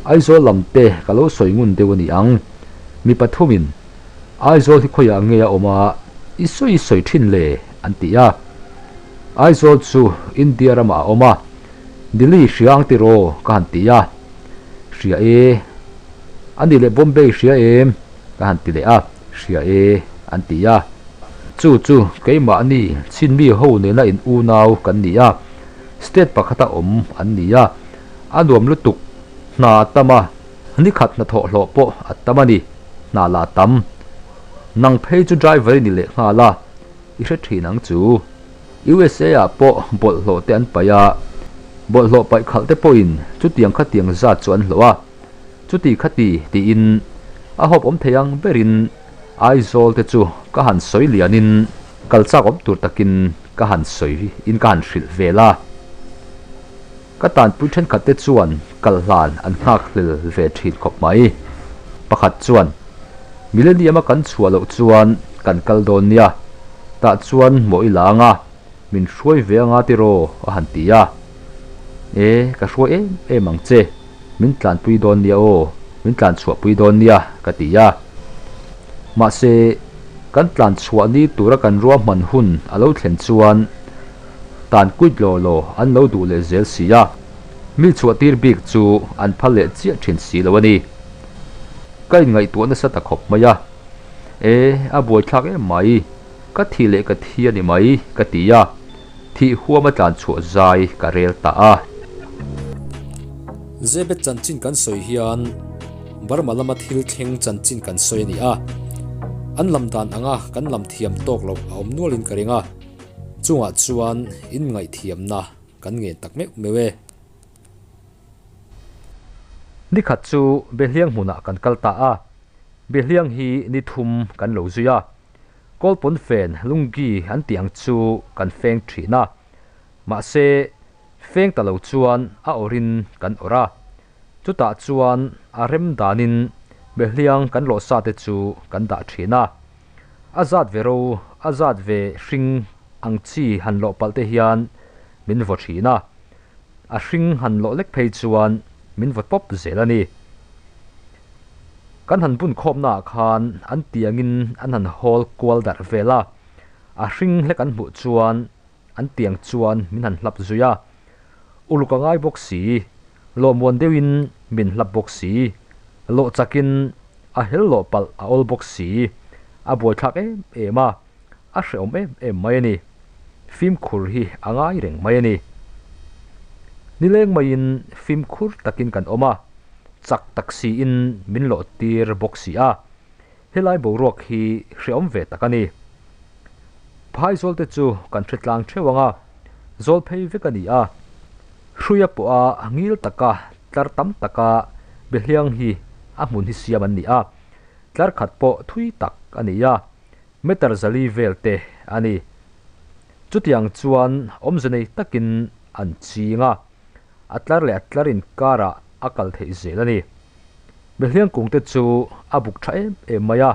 Aizawl lam te ka lo sawi ngun deuh a ni ang. Mi pathumin, Aizawl hi khawiah nge a awm a, i sawi sawi thin le? an ti a. Aizawl chu India ramah a awm a, Delhi hria ang tiraw? ka han ti a. Hria e. A nih leh Bombay hria em? ka han ti leh a. Hria e, an ti a. Chu chu keimahni chinmi ho nena in unau kan ni a, state pakhata awm an ni a, a nuam lutuk, hna a tam a, nikhat hnathawh hlawh pawh a tam a ni, hna lah a tam. Nang phei chu driver i ni leh nghal a, i hre thin ang chu. USA ah pawh bawlhhlawh te an paih a, bawlhhlawh paih khalh te pawhin chutiang khatiang zat chu an hlawh a. Chuti khati tiin a hawp awm thei ang berin Aizawl te chu ka han sawi lianin kal chak awm tur takin ka han sawi in ka han hrilh vel a. Ka tanpui thenkhat te chuan kal hlan an nghak hlel ve thin khawp mai. Pakhat chuan, Millennium a kan chhuah loh chuan kan kal dawn nia, tah chuan maw i la anga min hruai ve anga tiraw a han ti a. E, ka hruai em em ang che. Min tlanpui dawn nia aw, min tlan chhuahpui dawn nia, ka ti a. Mahse, kan tlan chhuah ni tura kan ruahman hun a lo thlen chuan tan kuit law law an lo duh leh zel si a, mi chhuahtir bik chu an phal leh chiah thin si lo a ni. Ka inngaihtuah nasa ta khawp mai a. E, a buaithlak em mai, ka thih leh ka thi a ni mai, ka ti a. Thih huama tlan chhuah zai ka rel ta a. Zebet chanchin kan sawi hian Burma lama thil thleng chanchin kan sawi a ni a, an lam dan anga kan lam thiam tawk loh a awm nualin ka ring a, chungah chuan inngaihthiamna kan ngen tak meuh meuh e. Nikhat chu Behliang hmunah kan kal ta a, Behliang hi ni thum kan lo zui a. Kawlpawn fen lunggi an tih ang chu kan feng thin a, mahse feng ta lo chuan a awrhin kan awrh a, chutah chuan a rem danin behliang kan lawh sa te chu kan dah thin a, a zat ve ro a zat ve hring ang chi han lawh palh te hian min vaw thin a, a hring han lawh lek phei chuan min vaw pawp zel a ni. Kan han bun khawmnaah khan an tiangin an han hawl kual darh vel a, a hring hlek an hmuh chuan an tiang chuan min han hlap zui a. Uluk a ngai bawk si, lawhmuan deuhin min hlap bawk si, lawh chakin a hel lawh palh a awl bawk si, a buaithlak em em a, a hrehawm em em mai a ni. Fimkhur hi a ngai reng mai a ni. Nileng maiin fimkhur takin kan awm a. Chak tak siin min lawh tir bawk si a, helai boruak hi hrehawm ve tak a ni. Phaizawl te chu kan hre tlang theuh ang a, zawl phei vek a ni a. Hruia pawha ngil taka tlar tam taka behliang hi a hmun hi siam an ni a, tlar khat pawh thui tak a ni a, meter zali vel te a ni. Chutiang chuan awmze nei takin an ching a. A tlar leh a tlar inkarah a kal theih zel a ni. Behliang kung te chu a buk tha em em mai a.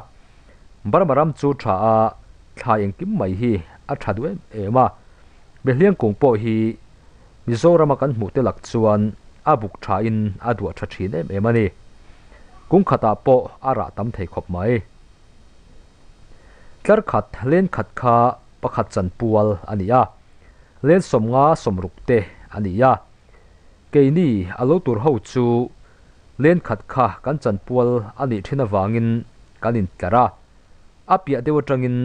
Burma ram chu tha a, thlai engkim mai hi a tha duh em em a. Behliang kung pawh hi Mizorama kan hmuh te lak chuan a buk tha in a duah tha thin em em a ni. Kung khatah pawh a rah tam thei khawp mai. Tlar khat len khat kha pakhat chan pual a ni a. Len 50 60 te a ni a. Keini a lo tur ho chu len khat kha kan chanpual a nih thin avangin kan intlar a, a piah deuh atangin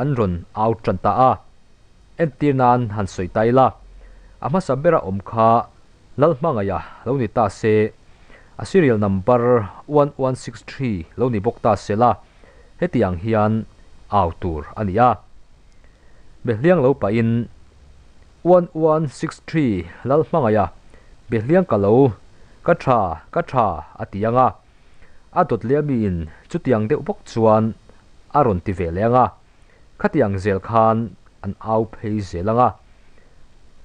an rawn au tan ta a. Entir nan han sawi ta ila, a hmasa bera awm kha Lalhmangaia lo ni ta se, a serial number 1163 lo ni bawk ta se la, hetiang hian au tur a ni a. Behliang lo pahin 1163 Lalhmangaia Behliang ka lo, ka tha, ka tha a ti ang a. A dawt leh amiin chutiang deuh bawk chuan a rawn ti ve leh ang a. Khatiang zel khan an au phei zel ang a.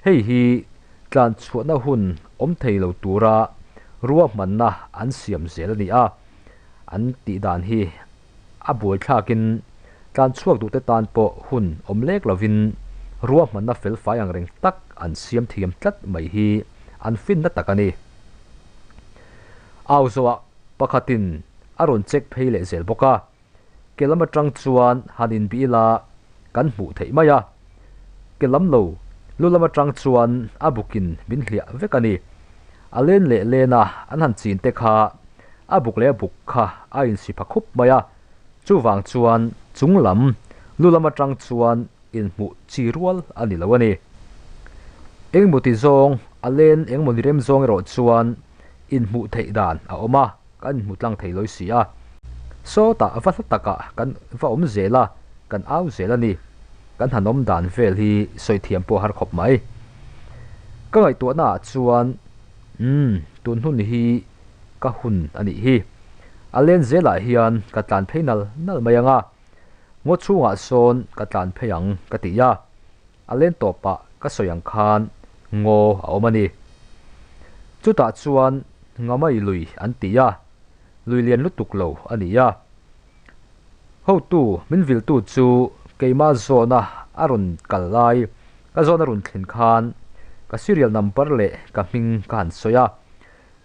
Hei hi tlan chhuahna hun awm thei lo tura ruahmanna an siam zel a ni a. An tih dan hi A buaithlakin tlan chhuak duhte tan pawh hun awm lek lovin ruahmanna felfai ang reng tak an siam thiam tlat mai hi an finna tak a ni. Au zawhah pakhatin a rawn check phei leh zel bawk a, ke lam atang chuan han inbih ila kan hmuh theih mai a. Ke lam lo, lu lam atang chuan a bukin min hliah vek a ni. A len leh len a an han chin te kha a buk leh a buk kha a insi pha khup mai a, chuvang chuan chung lam, lu lam atang chuan inhmuh chi rual a ni lo a ni. Engmaw ti zawng, a len engmaw ni rem zawng erawh chuan inhmuh theih dan a awm a, kan inhmu tlang thei lawi si a. Sawtah va hla takah kan va awm zel a, kan au zel a ni. Kan han awm dan vel hi sawi thiam pawh a har khawp mai. Ka ngaihtuahna ah chuan, Umm, tun hun hi ka hun a nih hi. A len zelah hian ka tlan phei nal nal mai ang a. Ngaw chhungah sawn ka tlan phei ang ka ti a, a len tawpah ka sawi ang khan ngaw a awm a ni. Chutah chuan Ngamai lui an ti a, lui lian lutuk lo a ni a. Hotu min viltu chu keimah zawhna a rawn kal lai, ka zawhna rawn thlen khan ka serial number leh ka hming ka han sawi a,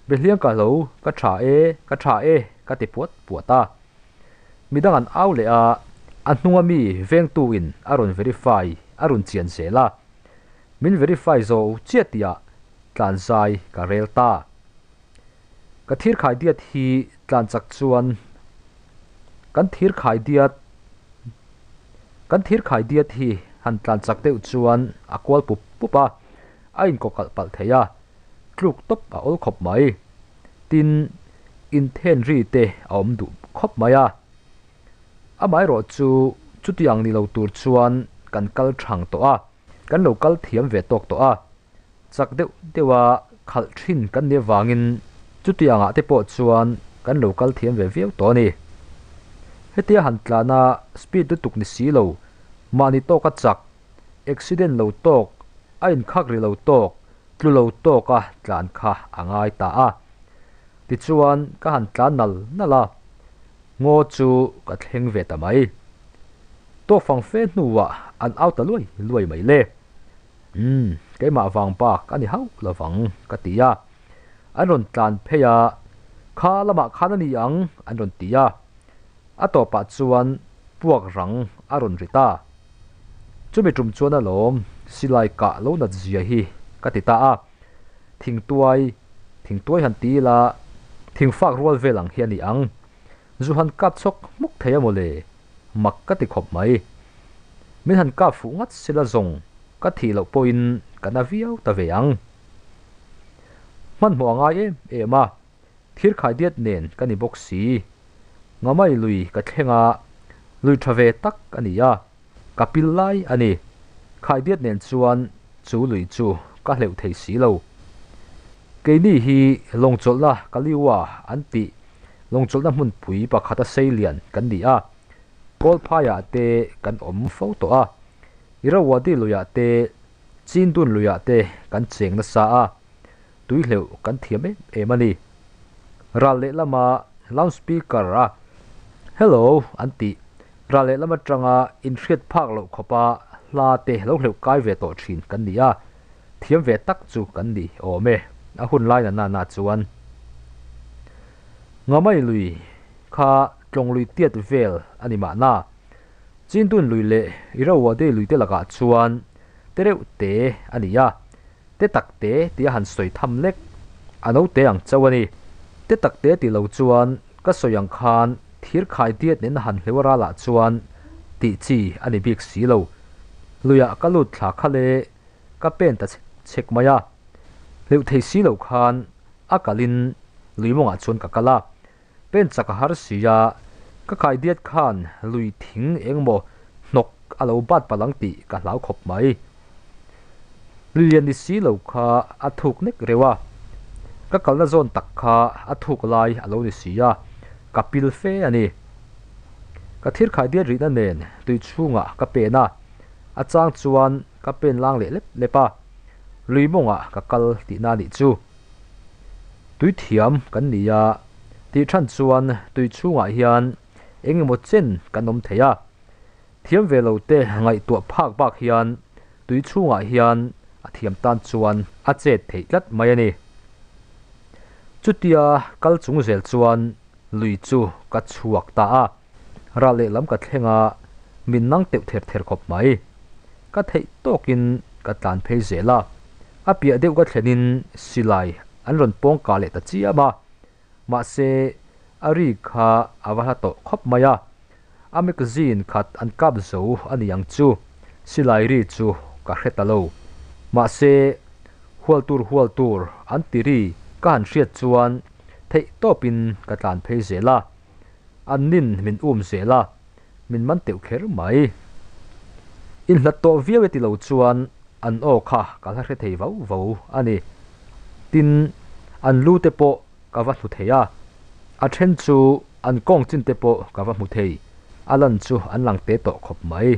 Behliang ka hlo, ka tha e, ka tha e ka ti puat puat a. Midang an au leh a, a hnunga mi vengtu in a rawn verify a rawn chian zel a. Min verify zo chiah tihah tlan zai ka rel ta. Ka thir khai diat hi tlan chak chuan kan thir khai diat kan thir khai diat hi han tlan chak deuh chuan a kual pup pup a, a inkawkalh palh thei a, tluk tawp a awl khawp mai. Tin, inthen ri te a awm duh khawp mai a. Amaherawh chu chutiang ni lo tur chuan kan kal thang tawh a, kan lo kal thiam ve tawk tawh a. Chak deuh deuha khalh thin kan nih avangin chutiangah te pawh chuan kan lo kal thiam ve viau tawh a ni. Hetia han tlana speed lutuk ni si lo, mahni tawka chak, accident lo tawk, a inkhak ri lo tawk, tlu lo tawka tlan kha a ngai ta a. Tichuan ka han tlan nal nal a, ngaw chu ka thleng ve ta mai. Tawk fang fe hnuah an au ta luai luai mai le. Umm, keimah vang bak a ni hauh lovang ka ti a. An rawn tlan phei a, kha lamah khan a ni ang an rawn ti a. A tawpah chuan puak rang a rawn ri ta. Chumi tum chuan alawm silai kah lo nat zia hi ka ti ta a, thingtuai, thingtuai han ti ila thingfak rual vel ang hi a ni ang. Zu han kap chhawk hmuk thei a mawle, mak ka ti khawp mai. Min han kap fuh ngat sila zawng ka thih loh pawhin ka na viau ta ve ang. Hmanhmawh a ngai em em a. Thir khai diat nen ka ni bawk si. Ngamai lui ka thleng a, lui tha ve tak a ni a, ka pil lai a ni. Khai diat nen chuan chu lui chu ka hleuh thei si lo. Keini hi lawngchawlhna Kaliua an tih lawngchawlhna hmunpui pakhata sei lian kan ni a, Kawlphaiah te kan awm fo tawh a, Irrawaddy luiah te, Chindun luiah te kan cheng nasa a, tui hleuh kan thiam em em a ni. Ral lehlama loud speaker a Hello an tih ral lehlam atanga inhriat phak loh khawpa hla te lo hleuh kai ve tawh thin kan ni a, thiam ve tak chu kan ni awm e a hun lai na na chuan. Ngamai lui kha tlawng lui tiat vel a ni mahna. Chintun lui leh Irrawaddy lui te lakah chuan te reuh te a ni a. Te tak te tia han sawi tham lek a no te ang chauh a ni. Te tak te ti lo chuan ka sawi ang khan thir khai diat nen a han hleuh a ralah chuan tih chi a ni bik si lo. Luiah ka lut thla kha le ka pen ta chhek chhek mai a. Hleuh thei si lo khan a kalin lui mawngah chuan ka kal a. Pen chak a har si a, ka khai diat khan lui thing engmaw hnawk a lo bat palh ang tih ka hlau khawp mai. Lui lian ni si lo kha a thuk nek reuh a, ka kalna zawn tak kha a thuk lai a lo ni si a, ka pil fe a ni. Ka thir khai diat rihna nen tui chhungah ka pen a, a chang chuan ka pen lang leh lep lep a, lui mawngah ka kal tihna a nih chu. Tui thiam kan ni a, tih than chuan tui chhungah hian eng emaw chen kan awm thei a. Thiam ve lo te ngaihtuah phak bak hian tui chhungah hian a thiam tan chuan a chet theih tlat mai a ni. Chutia kal chung zel chuan lui chu ka chhuak ta a, ral lehlam ka thleng a, min nang teuh ther ther khawp mai. Ka theih tawkin ka tlan phei zel a, a piah deuh ka thlenin silai an rawn pawng kah leh ta chiam a, mahse a ri kha a va hla tawh khawp mai a, a magazine khat an kap zo a ni ang chu, silai ri chu ka hre ta lo. Mahse hual tur hual tur an ti ri ka han hriat chuan theih tawpin ka tlan phei zel a, an nin min um zel a, min man teuh kher mai. Inhlat tawh viau e ti lo chuan an aw kha ka la hre thei vau vau a ni. Tin, an lu te pawh ka va hmu thei a, a then chu an kawng chin te pawh ka va hmu thei, a lan chu an lang te tawh khawp mai.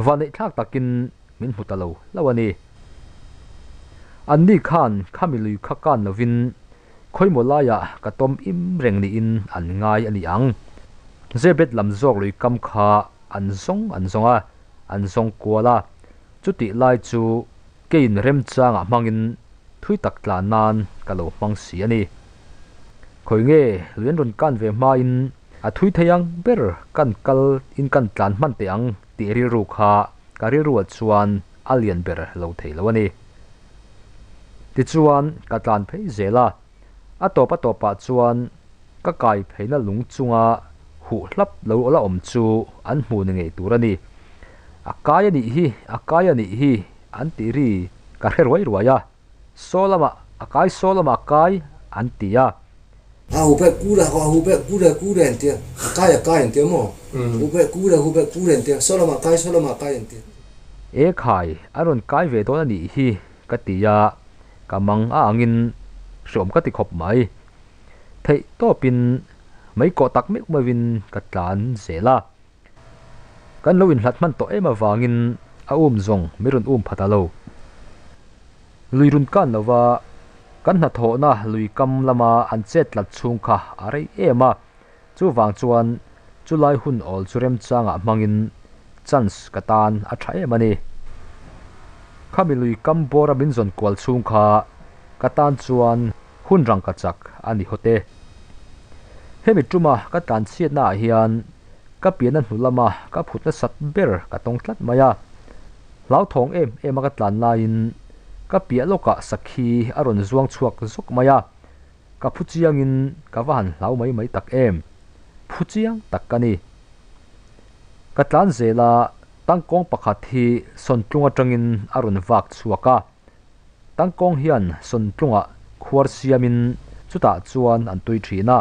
Vaneihthlak takin min hmu ta lo lo a ni. Anni khan khami lui kha kan lovin khawimaw laiah ka tawm im reng niin an ngai a ni ang. Zebet lam zawk lui kam kha an zawng an zawng a, an zawng kual a, chutih lai chu keiin remchangah hmangin thui tak tlan nan ka lo hmang si a ni. Khawi nge lui an rawn kan ve hmain a thui thei ang ber kan kal in kan tlan hman teh ang tih rilru kha ka rilruah chuan a lian ber lo thei lo a ni. Tichuan ka tlan phei zel a, a tawp a tawpah chuan ka kai pheina lung chunga huh hlap lo la awm chu an hmu ni ngei tur a ni. A kai a nih hi, a kai a nih hi an tih ri ka hre ruai ruai a, Saw lamah a kai, saw lamah a kai an ti a. A hu peh ku le, a hu peh ku le, ku le an ti a, a kai a kai an ti a maw? Hu peh ku le, hu peh ku le an ti a, saw lamah a kai, saw lamah a kai an ti a. E khai, a rawn kai ve dawn a nih hi ka ti a, ka mang a angin hreawm ka ti khawp mai. Theih tawpin mei kawh tak meuh meuhin ka tlan zel a. Kan lo inhlat hman tawh em avangin a um zawng mi rawn um phat a lo. Lui run kan lova kan hnathawhna lui kam lama an chet tlat chhung kha a rei em a, chuvang chuan chulai hun awl chu remchangah hmangin chance ka tan a tha em a ni. Khami lui kam bawra min zawn kual chhung kha ka tan chuan hun rangka chak a ni hawt e. Hemi tuma ka tlanchhiatna ah hian ka pianna hnu lama ka phut nasat ber ka tawng tlat mai a. Hlauthawng em em a ka tlan laiin ka piah lawkah sakhi a rawn zuang chhuak zawk mai a, ka phu chiangin ka va han hlau mai mai tak em. Phu chiang tak ka ni. Ka tlan zel a, tangkawng pakhat hi sawntlung atangin a rawn vak chhuak a. Tangkawng hian sawntlungah khuar siamin chutah chuan an tui thin a.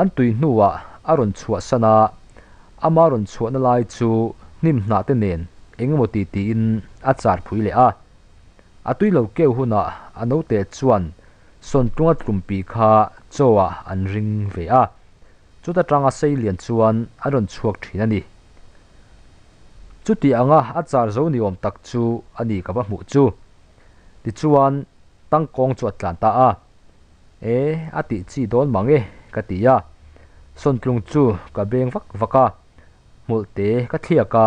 An tui hnuah a rawn chhuahsan a, ama rawn chhuahna lai chu hnim hnah te nen eng emaw ti tiin a char phui leh a. A tui lo keu hunah a naute chuan sawntlunga tlumpi kha chaw ah an ring ve a, chuta tanga sei lian chuan an rawn chhuak thin a ni. Chuti anga a char zo ni awm tak chu a ni ka va hmuh chu. Tichuan tangkawng chu a tlan ta a. E, a tih chi dawn mang e, ka ti a. Sawntlung chu ka beng vak vak a, hmulh te ka thliak a,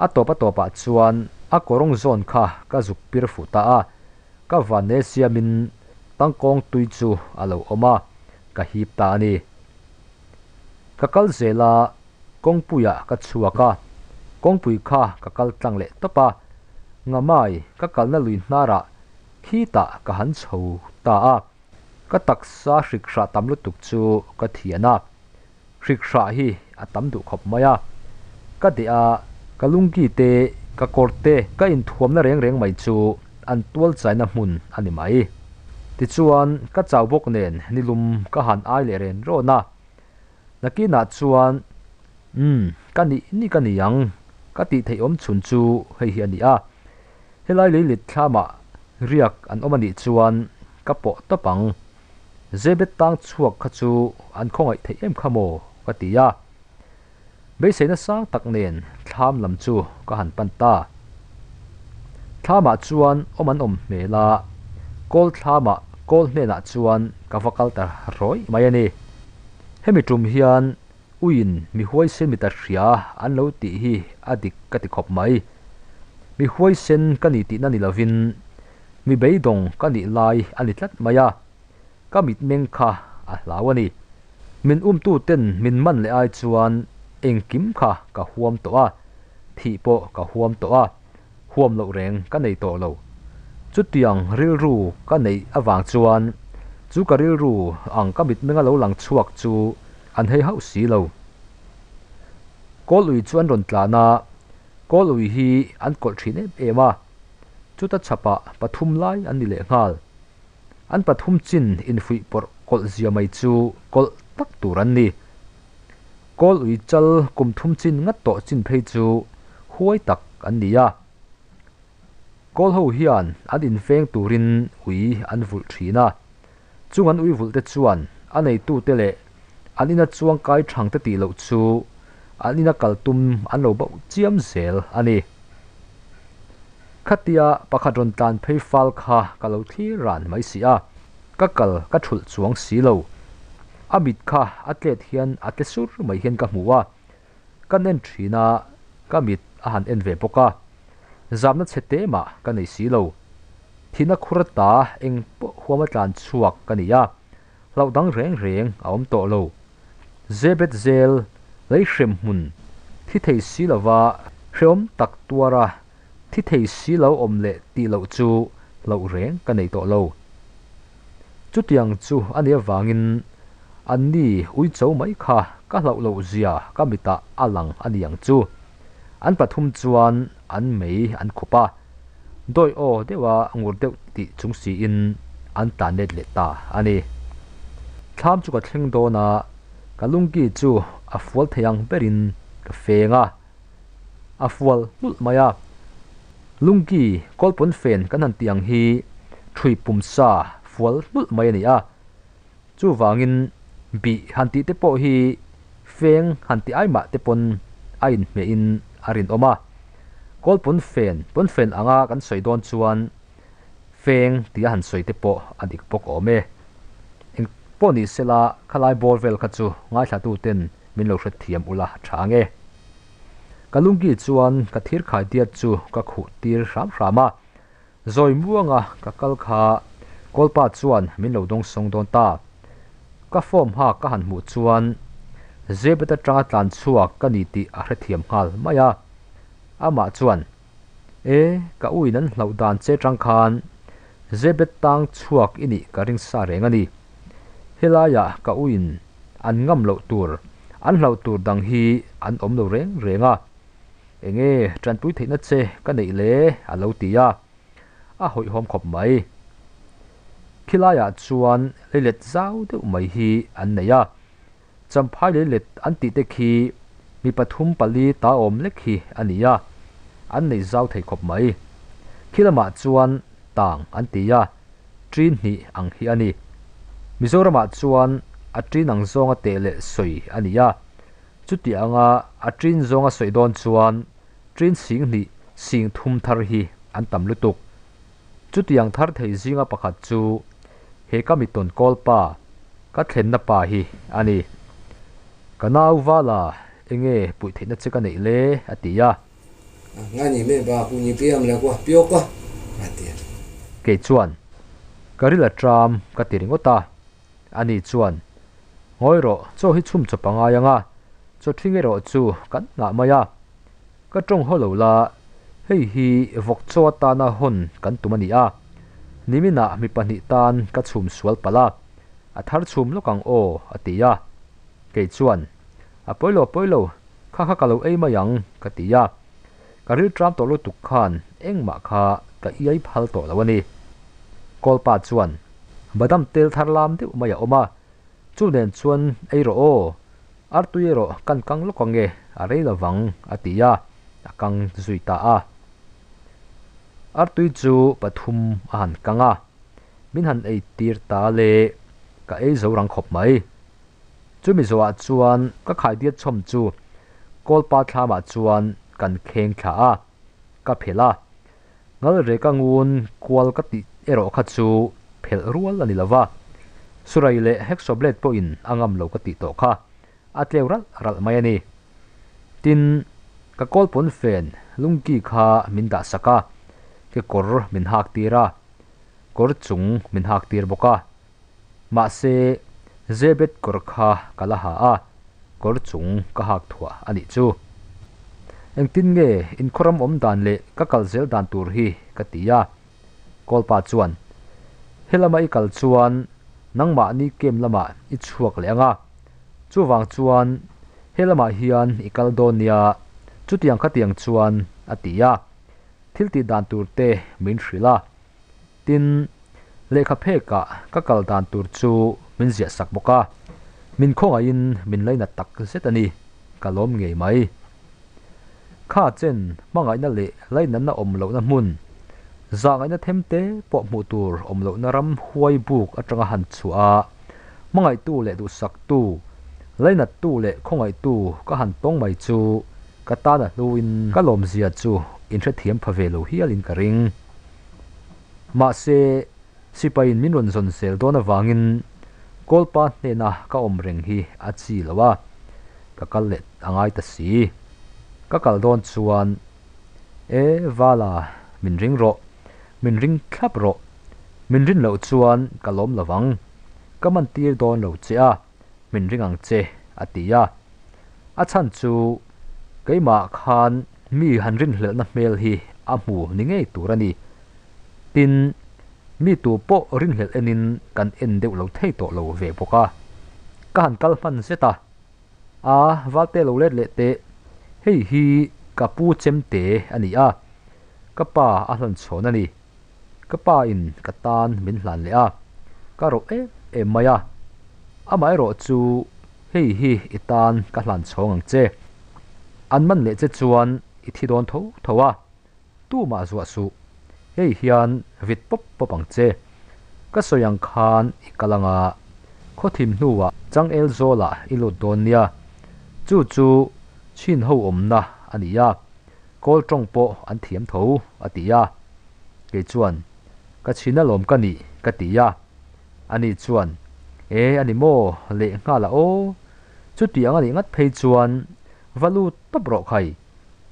a tawp a tawpah chuan a kawrawng zawn kha ka zuk pir fuh ta a, ka vanne siamin tangkawng tui chu a lo awm a, ka hip ta a ni. Ka kal zel a, kawngpuiah ka chhuak a, kawngpui kha ka kal tlang leh tawp a, Ngamai ka kalna lui hnarah khitah ka han chho ta a, ka taksa hrik hrah tam lutuk chu ka thian a, hrik hrah hi a tam duh khawp mai a, ka deh a, ka lungki te, ka kawr te, ka inthuamna reng reng mai chu an tual chaina hmun a ni mai. Tichuan ka chau bawk nen nilum ka han ai leh ren rawn a, Nakinah chuan, Umm, ka nih ni ka ni ang, ka tih theih awm chhun chu hei hi a ni a. Helai lei lit thlamah riak an awm a nih chuan ka pawh tawp ang. Zebet tang chhuak kha chu an khawngaih theih em kha maw? ka ti a. Beiseina sang tak nen thlam lam chu ka han pan ta. Thlamah chuan awm an awm hmel a, kawl thlamah kawl hnenah chuan ka va kal ta rawih mai a ni. Hemi tum hian uiin mi huaisen mi ta hria an lo tih hi a dik ka ti khawp mai. Mi huaisen ka ni tihna ni lovin mi beidawng ka nih lai a ni tlat mai a. Ka mitmeng kha a hlau a ni. Min umtuten min man leh ai chuan engkim kha ka huam tawh a, thih pawh ka huam tawh a, huam loh reng ka nei tawh lo. Chutiang rilru ka neih avang chuan chu ka rilru ang ka mitmenga lo lang chhuak chu an hei hauh si lo. Kawl ui chu an rawn tlan a, kawl ui hi an kawlh thin em em a, chuta chhapah pathum lai an ni lehnghal. An pathum chin infuih pawrh kawlh zia mai chu kawlh tak tur an ni. Kawl ui chal kum thum chin ngat tawh chin phei chu huai tak an ni a. Kawl ho hian an inveng turin ui an vulh thin a. Chung an ui vulh te chuan a neitute leh an ina chuang kai thang te tih loh chu an ina kal tum an lo bauh chiam zel a ni. Khatia pakhat rawn tlan phei fal kha ka lo thlir ran mai si a, ka kal ka thulh chuang si lo. A mit kha a tlet hian a tle sur mai hian ka hmu a, ka nen thin a, ka mit a han en ve bawk a. Zamna chhe te mah ka nei si lo. Thihna khur ata eng pawh huama tlan chhuak ka ni a, hlauh dang reng reng a awm tawh lo. Zebet zel lei hrem hmun thi thei si lova hrehawm tak tuara thi thei si lo awm leh tih loh chu hlauh reng ka nei tawh lo. Chutiang chu a nih avangin anni uicho mai kha ka hlauh loh zia ka mitah a lang a ni ang chu. An pathum chuan an mei an khup a, dawi aw deuha ngur deuh tih chung siin an tlan let leh ta a ni. Thlam chu ka thleng dawn a, ka lungki chu a fual thei ang berin ka feng a, a fual hnulh mai a. Lungki kawlpawn fen kan han tih ang hi ṭhui pumsa fual hnulh mai a ni a. Chuvangin bih han tih te pawh hi feng han tih ai mah te pawn a inhmehin a rinawm a. Kawlpawn fen, pawnfen anga kan sawi dawn chuan feng tia han sawi te pawh a dik bawk awm e. Eng pawh ni sela khalai bawr vel kha chu ngaithlatuten min lo hrethiam ula tha ang e. Ka lungki chuan ka thir khai diat chu ka khuh tir hram hram a. Zawi muanga ka kal kha Kawlpa chuan min lo dawng sawng dawn ta. Ka form hak ka han hmuh chuan Zebet atanga tlan chhuak ka ni tih a hrethiam nghal mai a. Amah chuan, E, ka uin an hlauh dan che tang khan Zebet tang chhuak i nih ka ring sa reng a ni. Helaiah ka uin an ngam loh tur, an hlauh tur dang hi an awm lo reng reng a. Enge tanpui theihna che ka neih le? a lo ti a, a hawihhawm khawp mai. Khilaiah chuan leilet zau deuh mai hi an nei a, Champhai leilet an tih te khi mi pathum pali ta awm lek hi a ni a, an nei zau thei khawp mai. Khi lamah chuan tang an ti a, ṭin hnih ang hi a ni. Mizoramah chuan a ṭin ang zawnga teh leh sawi a ni a, chuti anga a ṭin zawnga sawi dawn chuan ṭin sing hnih sing thum thar hi an tam lutuk. Chutiang thar thei zinga pakhat chu he ka mitawn kawl pa, ka thlenna pa hi a ni. Ka nau Vala, enge puih theihna che ka neih le? a ti a. Nga ni me ba ku ni piam le kua pio kua, a ti a. Kei chuan, Ka ril a ṭam, ka ti ringawt a. Ani chuan, Ngawi rawh, chaw hi chhum chawp a ngai ang a, chaw ṭhing erawh chu kan nghah mai a. Ka tawng haw lo la, hei hi vawk chaw atana hawn kan tum a ni a, niminah mi pahnih tan ka chhum sual palh a, a thar chhum lawk ang aw, a ti a. Kei chuan, A pawi lo, a pawi lo, kha kha ka lo ei mai ang, ka ti a. Ka rilṭam tawh lutuk khan engmah kha ka iai phal tawh lo a ni. Kawlpa chuan, Badam tel thar lam deuh mai a awm a, Chu nen chuan ei rawh aw, artui erawh kan kang lawk ange, a rei lovang, a ti a, a kang zui ta a. Artui chu pathum a han kang a, min han ei tir ta le, ka ei zo rang khawp mai. Chumi zawhah chuan ka khaidiat chhawm chu Kawlpa thlamah chuan kan kheng thla a, ka phelh a. Ngalreka ngun kual ka tih erawh kha chu phelh rual a ni lo va, Surai leh Hacksaw Blade pawhin a ngam lo ka tih tawh kha a tleu ralh ralh mai a ni. Tin, ka kawlpawn fen lungki kha min dah sak a, kekawr min hak tir a, kawr chung min hak tir bawk a. Mahse, Zebet kawr kha ka la ha a, kawr chung ka hak thuah a nih chu. Engtin nge in khawram awm dan leh ka kal zel dan tur hi ka ti a. Kawlpa chuan, Helama i kal chuan nangmahni kem lamah i chhuak leh ang a, chuvang chuan helamah hian i kal dawn nia, chutiang khatiang chuan a ti a. Thil tih dan tur te min hrilh a. Tin, lehkha phekah ka kal dan tur chu min ziah sak bawk a, min khawngaihin min lainat tak zet a ni, ka lawm ngei mai. Kha chen hmangaihna leh lainatna awm lohna hmun, zahngaihna them te pawh hmuh tur awm lohna ram huai buk atanga han chhuah a, hmangaihtu leh duhsaktu, lainattu leh khawngaihtu ka han tawng mai chu ka tan a hluin ka lawmzia chu inhrethiam pha ve lo hialin ka ring. Mahse, sipaiin min rawn zawn zel dawn avangin Kawlpa hnena ka awm reng hi a chi lo a, ka kal leh a ngai ta si. Ka kal dawn chuan, E Vala, min ring rawh, min ring thlap rawh. Min rin loh chuan ka lawm lo vang. Ka man tir dawn lo che a, min ring ang che, a ti a. A chhan chu keimah khan Mi han rinhlelhna hmel hi a hmu ni ngei tur a ni. Tin, mi tu pawh rinhlelh enin kan en deuh lo thei tawh lo ve bawk a. Ka han kal hman zet a, A, Valte lo let leh teh, hei hi ka pu chemte a ni a, ka pa a hlan chhawn a ni. Ka pa in ka tan min hlan leh a, ka rawh em em mai a. Amaherawh chu Hei hi i tan ka hlan chhawng ang che. An man leh che chuan i thi dawn tho tho a, tumah zuah suh. Hei hian vit pawp pawp ang che. Ka sawi ang khan i kal anga khawthim hnuah changel zawlah i lut dawn nia. Chu chu chhin ho awmna a ni a, kawl tawng pawh an thiam tho a ti a. Kei chuan, Ka chhin alawm ka nih ka ti a. Ani chuan, E, a ni maw? Leh nghal a aw. Chutiang a nih ngat phei chuan va lut tawp rawh khai.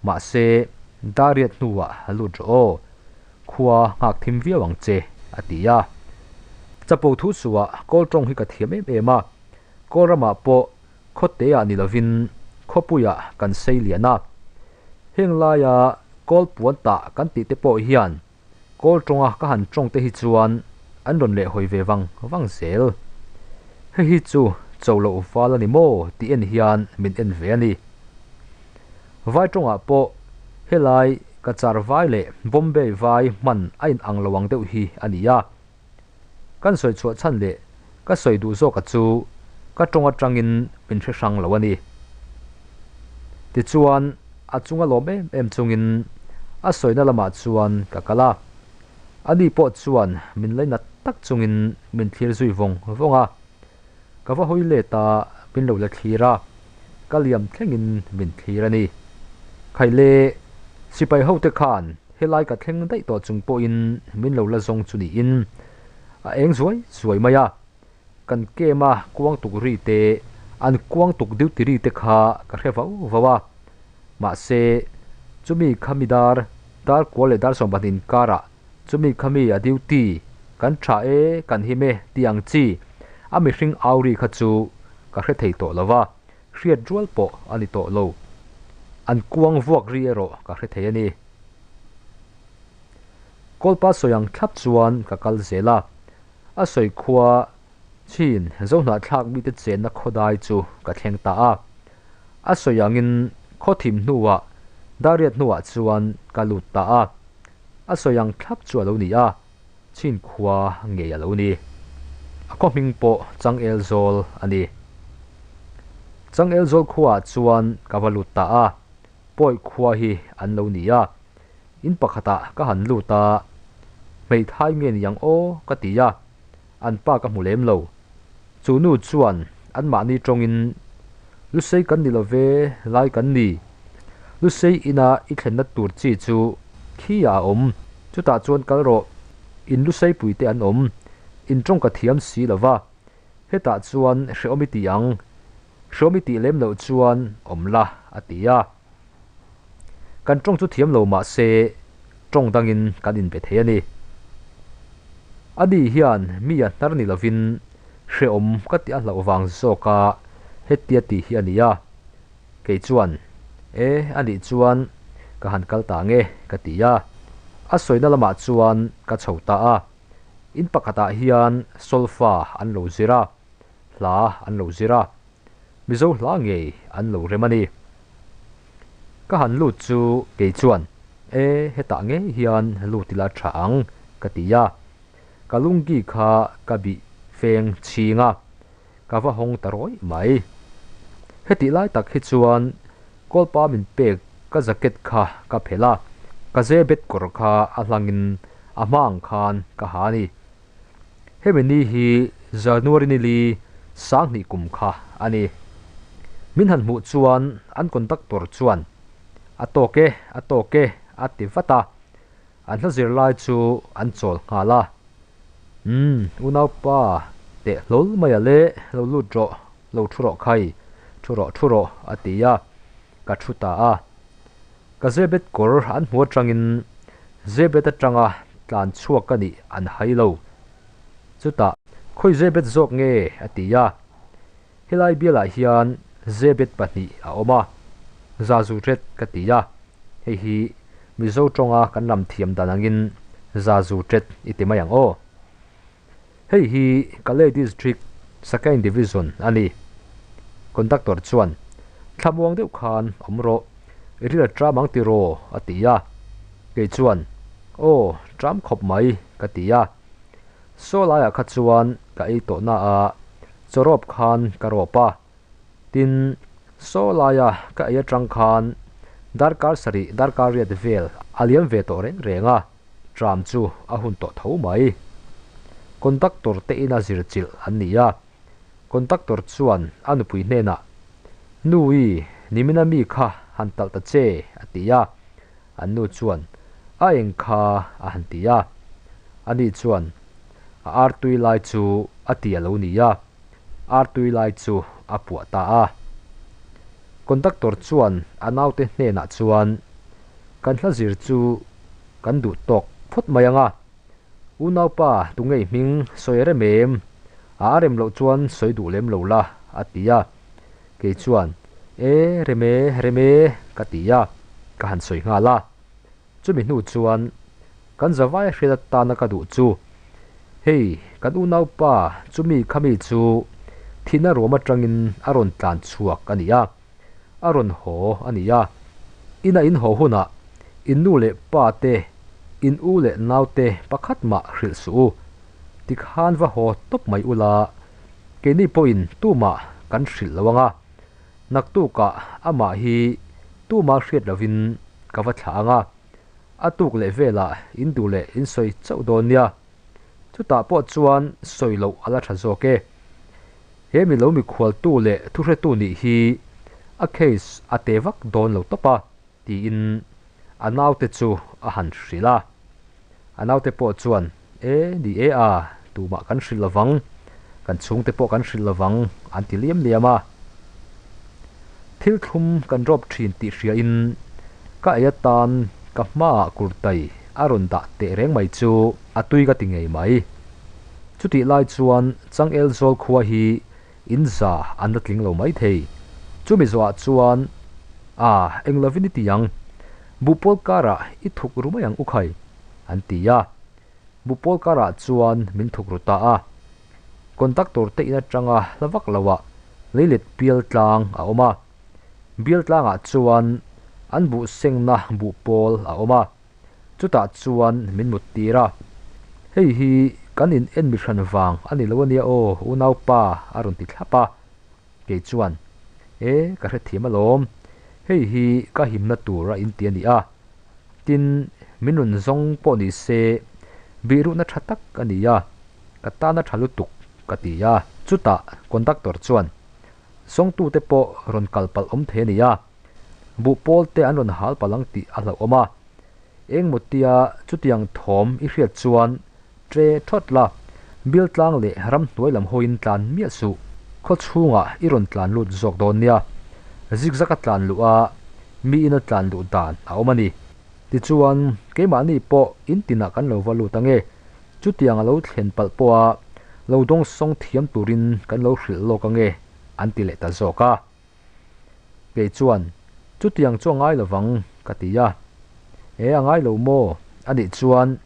Mahse, Dariat hnuah lut rawh aw. Khua nghak thim viau ang che, a ti a. Chapo thu suah kawl tawng hi ka thiam em em a. Kawl ramah pawh khawteah ni lovin khawpuiah kan sei lian a. Heng laia kawl puan tah kan tih te pawh hian Kawl tawnga ka han tawng te hi chuan an rawn leh hawi ve vang vang zel. Hei hi chu cho loh val a ni maw tih en hian min en ve a ni. Vai tawngah pawh helai Cachar vai leh Bombay vai hman a in ang lo ang deuh hi a ni a. Kan sawi chhuah chhan leh ka sawi duh zawka chu ka tawng atangin min hre hrang lo a ni. Tichuan a chunga lawm em em chungin a sawina lamah chuan ka kal a. Ani pawh chuan min lainat tak chungin min thlir zui vawng vawng a. Ka va hawi let a, min lo la thlir a, ka liam thlengin min thlir a ni. Khaile, sipai hote khan helai ka thleng daih tawh chung pawhin min lo la zawng chu niin a eng zuai zuai mai a. Kan kem a kuang tuk ri te, an kuang tuk duty ri te kha ka hre vau vau a. Mahse, chumi khami dar, dar kual leh dar 12 inkarah Chumi khami a duty, kan tha e, kan him e tih ang chi a mihring au ri kha chu ka hre thei tawh lo va, hriat rual pawh a ni tawh lo. An kuang vuak ri erawh ka hre thei a ni. Kawlpa sawi ang thlap chuan ka kal zel a, a sawi khua chin Zohnahthlak mite chenna khawdai chu ka thleng ta a. A sawi angin khaw thim hnuah Dariat hnuah chuan ka lut ta a. A sawi ang thlap chu a lo ni a, chin khua ngei a lo ni. A khaw hming pawh Changel Zawl a ni. Changel Zawl khuaah chuan ka va lut ta a, Pawi khua hi an lo ni a. In pakhatah ka han lut a, Hmeithai nge ni ang aw ka ti a, an pa ka hmu lem lo. Chu nu chuan anmahni tawngin, Lusei kan ni lo ve, lai kan ni. Lusei ina i thlenna tur chi chu khi ah a awm, chutah chuan kal rawh, in lusei puite an awm, in tawng ka thiam si lo va, hetah chuan hrehawm i ti ang, hrehawm i tih lem loh chuan awm la, a ti a. Kan tawng chu thiam lo mah se tawng dangin kan inbe thei a ni. Ani hian mi a hnar ni lovin. Hrehawm ka tih a hlauh vang zawk a hetia tih hi a ni a. Kei chuan, E, a nih chuan ka han kal ta nge ka ti a. A sawina lamah chuan ka chho ta a. In pakhatah hian solfa an lo zir a, hla an lo zir a. Mizo hla ngei an lo rem a ni. Ka han lut chu kei chuan, E, hetah ngei hian lut ila tha ang ka ti a. Ka lunggi kha ka bih feng chhing a, ka va hawng ta rawih mai. Hetih lai tak hi chuan kawlpa min pek ka jacket kha ka phelh a, ka zebet kawr kha a hlangin a hma ang khan ka ha a ni. Hemi ni hi January ni li sanghnih kum kha a ni. Min han hmuh chuan an conductor chuan, A tawk e, a tawk e, a ti vat a. An hla zirlai chu an chawl nghal a. Umm, unaupa, teh hlawl mai a le, lo lut rawh, lo thu rawh khai, thu rawh thu rawh, a ti a, ka thu ta a. Ka zebet kawr an hmu atangin zebet atanga tlan chhuak ka nih an hai lo. Chutah, Khawi zebet zawk nge? a ti a. Helai bialah hian zebet pahnih a awm a, Zazu ret ka ti a, hei hi Mizo tawnga kan lam thiam dan angin Zazu tet i ti mai ang aw. Hei hi Kalay District Sakain Division a ni. Conductor chuan, Thlamuang deuh khan awm rawh, i ril a tram ang tiraw? a ti a. Kei chuan, Aw, tram khawp mai, ka ti a. Saw laiah kha chuan ka ei tawh na a, chawrawp khan ka rawp a. Tin, saw laia ka ei atang khan darkar sarih darkar riat vel a liam ve tawh reng reng a, tram chu a hun tawh tho mai. Conductor te ina zir chilh an ni a, conductor chuan a nupui hnenah, Nui, nimina mi kha han talh ta che, a ti a. An nu chuan, A eng kha, a han ti a. Ani chuan, A artui lai chu a ti a lo ni a. Artui lai chu a puah ta a. Conductor chuan a naute hnenah chuan, Kan hla zir chu kan duh tawk phawt mai ang a. Unaupa tungei hming sawi a rem em? A a rem loh chuan sawi duh lem lo la, a ti a. Kei chuan, E, rem e, rem e, ka ti a, ka han sawi nghal a. Chumi hnu chuan kan zavai hriat atana ka duh chu, Hei, kan unaupa chumi khami chu thihna ruam atangin a rawn tlan chhuak a ni a, a rawn haw a ni a. Ina in haw hunah in nu leh pa te, in u leh nau te pakhat mah hrilh suh u. Tikhan va haw tawp mai ula, keini pawhin tumah kan hrilh lo ang a. Naktukah amah hi tumah hriat lovin ka va thlah ang a, a tuk leh velah in duh leh in sawi chauh dawn nia. Chutah pawh chuan sawi loh a la tha zawk e. He mi lo mikhualtu leh thuhretu nih hi a case a te vak dawn lo tawp a, tiin a naute chu a han hrilh a. A naute pawh chuan, E, ni e a, tumah kan hrilh lovang, kan chhungte pawh kan hrilh lovang, an ti liam liam a. Thil thlum kan rawp thin tih hriain ka ei atan ka hmaah kurtai a rawn dah teh reng mai chu a tui ka ti ngei mai. Chutih lai chuan Changel zawl khua hi in za an la tling lo mai thei. Chumi zawhah chuan, A, eng lovin i ti ang, buhpawl karah i thuk ru mai ang u khai, an ti a. Buhpawl karah chuan min thuk ru ta a. Conductor te in atanga hla vak loah leilet bial tlang a awm a. Bial tlangah chuan an buh sengna buhpawl a awm a. Chutah chuan min mut tir a, Hei hi kan in en mi hran vang a ni lo ania aw unaupa a rawn ti thlap a. Kei chuan, E, ka hrethiam alawm, hei hi ka himna tur a inti a ni a. Tin, min rawn zawng pawh ni se bihrukna tha tak a ni a, ka tana tha lutuk ka ti a. Chutah conductor chuan, Zawngtute pawh rawn kal palh awm thei a ni a. Buh pawl te an rawn hal palh ang tih a hlauhawm a. Eng mawtia chutiang thawm i hriat chuan tre thawt la, bial tlang leh ramhnuai lam hawiin tlan miah suh. Khaw chhungah i rawn tlan lut zawk dawn nia. Zigzag a tlan luh a, mi ina tlan luh dan a awm a ni. Tichuan, keimahni pawh in tinah kan lo va lut ange. Chutiang a lo thlen palh pawha Lo dawngsawng thiam turin kan lo hrilh lawk ange an ti leh ta zawk a. Kei chuan, Chutiang chu a ngai lovang, ka ti a. E, a ngai lo maw? A nih chuan,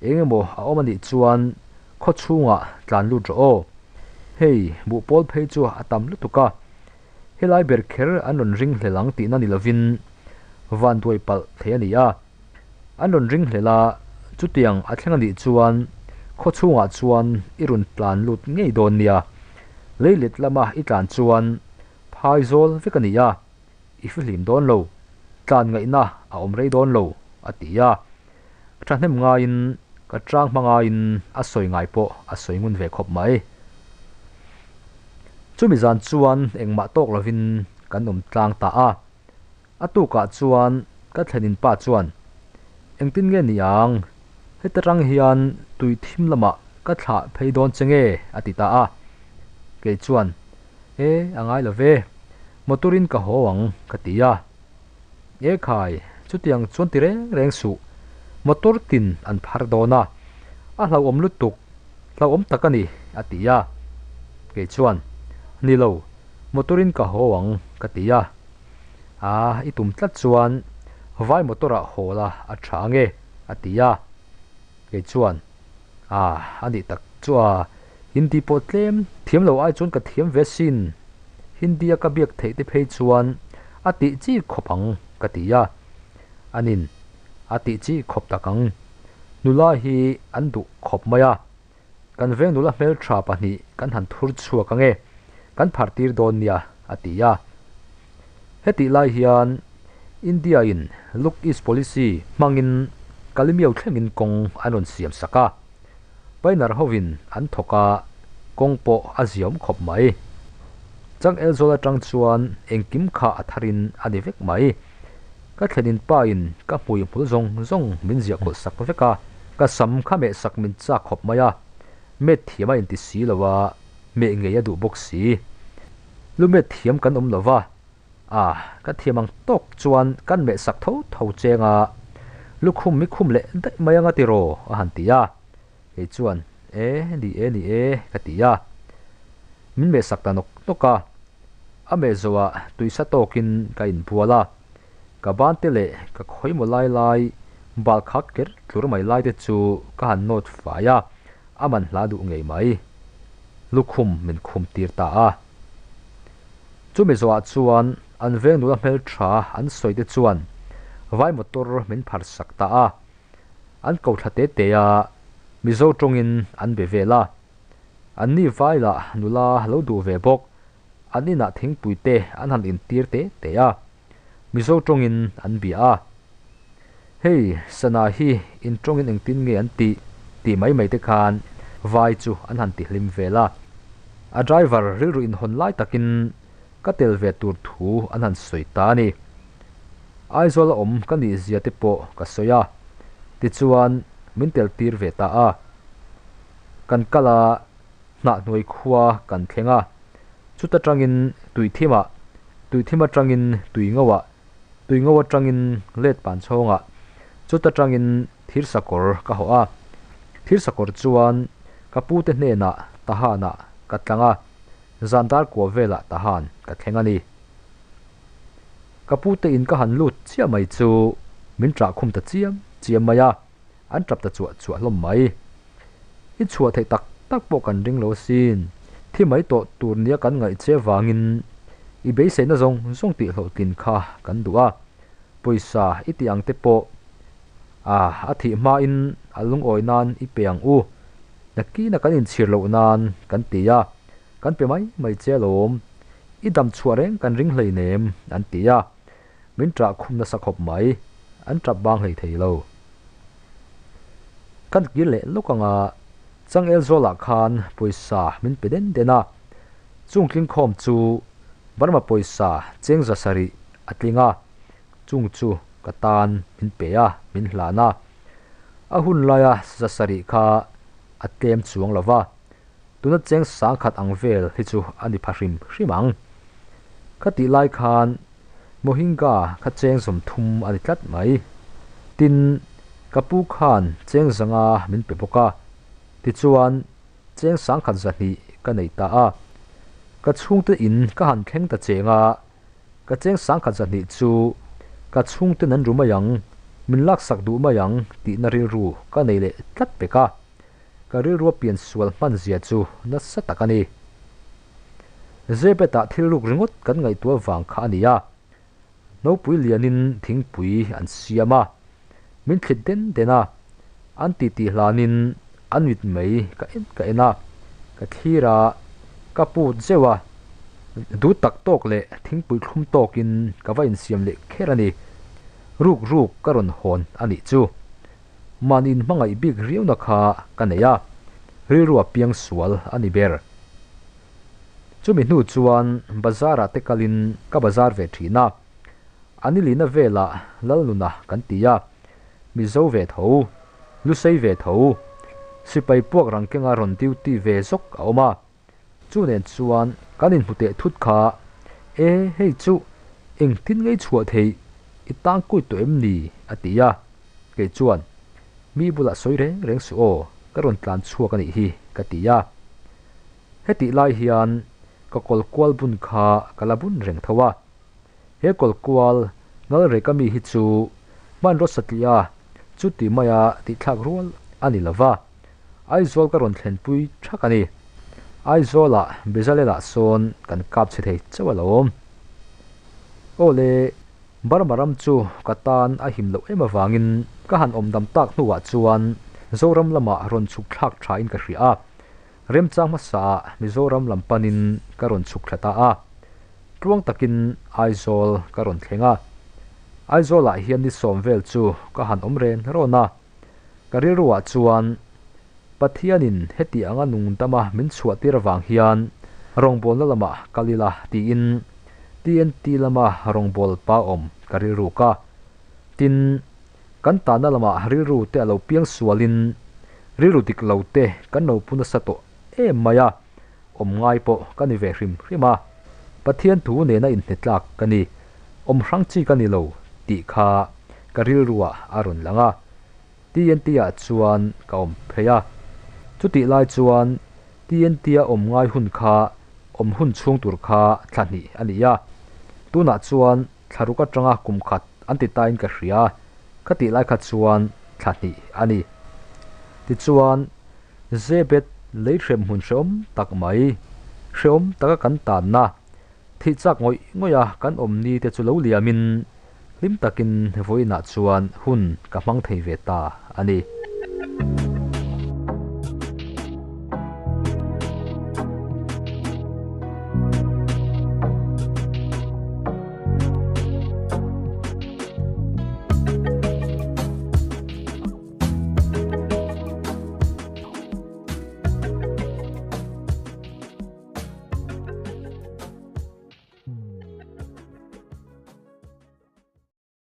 eng emaw a awm a nih chuan khaw chhungah tlan lut rawh aw. Hei, buhpawl phei chu a tam lutuk a. Helai ber kher an rawn ring hlel ang tihna ni lovin vanduai palh thei a ni a. An rawn ring hlel a, chutiang a thleng a nih chuan khaw chhungah chuan i rawn tlan lut ngei dawn nia. Leilet lama i tlan chuan phai zawl vek a ni a, i fihlim dawn lo, tlan ngaihna a awm rei dawn lo, a ti a. Thahnem ngaiin ka chang hma ngaiin a sawi ngai pawh a sawi ngun ve khawp mai. Chumi zan chuan engmah tawk lovin kan awm tlang ta a. A tukah chuan ka thlenin pa chuan, Engtin nge ni ang? Heta tang hian tui thim lamah ka thlah phei dawn che nge? a ti ta a. Kei chuan, E, a ngai lo ve. Motor-in ka haw ang, ka ti a. E khai, chutiang chuan ti reng reng suh. Motor tin an phar dawn a, a hlauhawm lutuk, hlauhawm tak a ni, a ti a. Kei chuan, Ni lo, motor-in ka haw ang, ka ti a. A, i tum tlat chuan vai motor-ah haw la a tha ange, a ti a. Kei chuan, A, a nih tak chu a, Hindi pawh tlem thiam lo ai chuan ka thiam ve sin. Hindi-a ka biak theih te phei chuan a tih chi khawp ang, ka ti a. Anin, A tih chi khawp tak ang. Nula hi an duh khawp mai a. Kan veng nula hmeltha pahnih kan han thur chhuak ange, kan phar tir dawn nia, a ti a. Hetih lai hian India-in Look East Policy hmangin Kalimiau thlengin kawng an rawn siam sak a. Pioneer hovin an thawk a, kawng pawh a ziaawm khawp mai. Changel zawl atang chuan engkim kha a tharin a ni vek mai. Ka thlenin pa in ka hmui hmul zawng zawng min ziah kawlh sak vek a, ka sam kha meh sak min chak khawp mai a, met thiam a inti si lo a, meh ngei a duh bawk si. Lu met thiam kan awm lo va, a ka thiam ang tawk chuan kan meh sak tho tho cheng a, lukhum mi khum leh daih mai anga tiraw a han ti a, kei chuan e ni e ni e ka ti a, min meh sak ta nawk nawk a. A meh zawhah tuisa tawkin ka inbual a, ka bante leh ka khawimaw lai lai bal khak ker tlur mai lai te chu ka han nawt fai a, a man hla duh ngei mai. Lukhum min khum tir ta a. Chumi zawhah chuan an veng nula hmeltha an sawi te chuan vai motor min phar sak ta a, an ko thla te te a, Mizo tawngin an be vel a. Anni vai lah nula lo duh ve bawk. An inah thingpui te an han intir te te a, Mizo tawngin an bia a. Hei, sana hi in tawngin engtin nge an tih? tih mai mai te khan vai chu an han ti hlim vel a. A driver rilru inhawn lai takin ka tel ve tur thu an han sawi ta a ni. Aizawl a awm ka nih zia te pawh ka sawi a, tichuan min tel tir ve ta a. Kan kal a. Hnahhnuai khua kan thleng a, chuta tangin Tuithimah, Tuithim atangin Tuingoah, Tuingo atangin Letpan chhawngah, chuta tangin Thirsakawr ka hawh a. Thirsakawr chuan ka pute hnenah Tahanah ka tlang a, zan dar kua velah Tahan ka thleng a ni. Ka pute in ka han lut chiah mai chu min ṭah khum ta chiam chiam mai a. An tap ta chuah chuah hlawm mai. I chhuah theih tak tak pawh kan ring lo asin. Thi mai tawh tur nia kan ngaih che vangin i beiseina zawng zawng tih hlawhtlin kha kan duh a. Pawisa i tih ang te pawh a a thih hmain a lungawi nan i pe ang u. Nakina kan inchhir loh nan kan ti a, kan pe mai mai che alawm. I dam chhuah reng kan ring hleinem an ti a. Min ṭah khum nasa khawp mai, an ṭap bang hlei thei lo. Kan kir leh lawk anga Changel zawlah khan pawisa min pe den den a, chung tlingkhawm chu Burma pawisa cheng za sarih a tling a, chung chu ka tan min pe a, min hlan a. A hun laia za sarih kha a tlem chuang lo va, tuna cheng sangkhat ang vel hi chu a ni pha hrim hrim ang. Ka tih lai khan Mohinga kha cheng 30 a ni tlat mai. Tin, ka pu khan cheng zanga min pe bawk a. Tichuan, Cheng 1200 ka nei ta a. Ka chhungte in ka han thleng ta cheng a, ka cheng 1200 chu ka chhungten an ru mai ang, min laksak duh mai ang tihna rilru ka nei leh tlat pek a. Ka rilrua pian sual hman zia chu nasa tak a ni. Zebet-ah thil ruk ringawt kan ngaihtuah vang kha a ni a. Nopui lianin thingpui an siam a, min thlit den den a, an titi hlanin an mit mai ka en ka en a, ka thlir a, ka put zeuh a, duh tak tawk leh thingpui thlum tawkin ka va insiam leh kher a ni. Ruk ruk ka rawn hawn a nih chu. Mahni inhmangaih bik riauna kha ka nei a, rilrua piang sual a ni ber. Chumi hnu chuan bazar ah te kalin ka bazar ve thin a, a nilina velah Lalnuna kan ti a, Mizo ve tho, Lusei ve tho, sipai puak rang kenga rawn duty ve zawk a awm a, chu nen chuan kan inhmu teh thut kha, E hei chu engtin ngei chhuah theih i tangkui tawh em ni? a ti a, kei chuan mi bulah sawi reng reng suh aw, ka rawn tlan chhuak a nih hi ka ti a. Hetih lai hian ka kawl kual bun kha ka la bun reng tho a. He kawl kual ngal rek ami hi chu hmanraw satliah a chuti maia tihthlak rual a ni lo va, Aizawl ka rawn thlenpui thak a ni. Aizawlah Bezalel-ah sawn kan kap chhe thei chauh alawm. Aw le, Burma ram chu ka tan a him loh em avangin ka han awm dam tak hnuah chuan Zoram lamah rawn chhuk thlak thain ka hria a. Remchang hmasaah Mizoram lam panin ka rawn chhuk thla ta a, tluang takin Aizawl ka rawn thleng a. Aizawlah hian ni sawm vel chu ka han awm ren rawn a, ka rilruah chuan Pathianin heti anga nung dama min chhuah tir avang hian rawngbawlna lamah kal ila tiin TNT lama rawngbawlpa awm ka rilruk a. Tin, Kan tahna lamah rilru te a lo piang sualin rilru dik lo te kan lo pu nasa tawh em mai a, awm ngai pawh ka ni ve hrim hrim a. Pathian thu nena inhnetlak ka ni, awm hrang chi ka ni lo tih kha ka rilruah a rawn lang a. TNT ah chuan ka awm phei a. Chutih lai chuan TNT a awm ngai hun kha awm hun chhung tur kha thla hnih a ni a. Tunah chuan Thla ruk atanga kum khat an ti tain ka hria, ka tih lai kha chuan thla hnih a ni. Tichuan, Zebet lei hrem hmun hrehawm tak mai, hrehawm taka kan tanna, thih chak ngawih ngawih a kan awm ni te chu lo liamin hlim takin vawiinah chuan hun ka hmang thei ve ta a ni.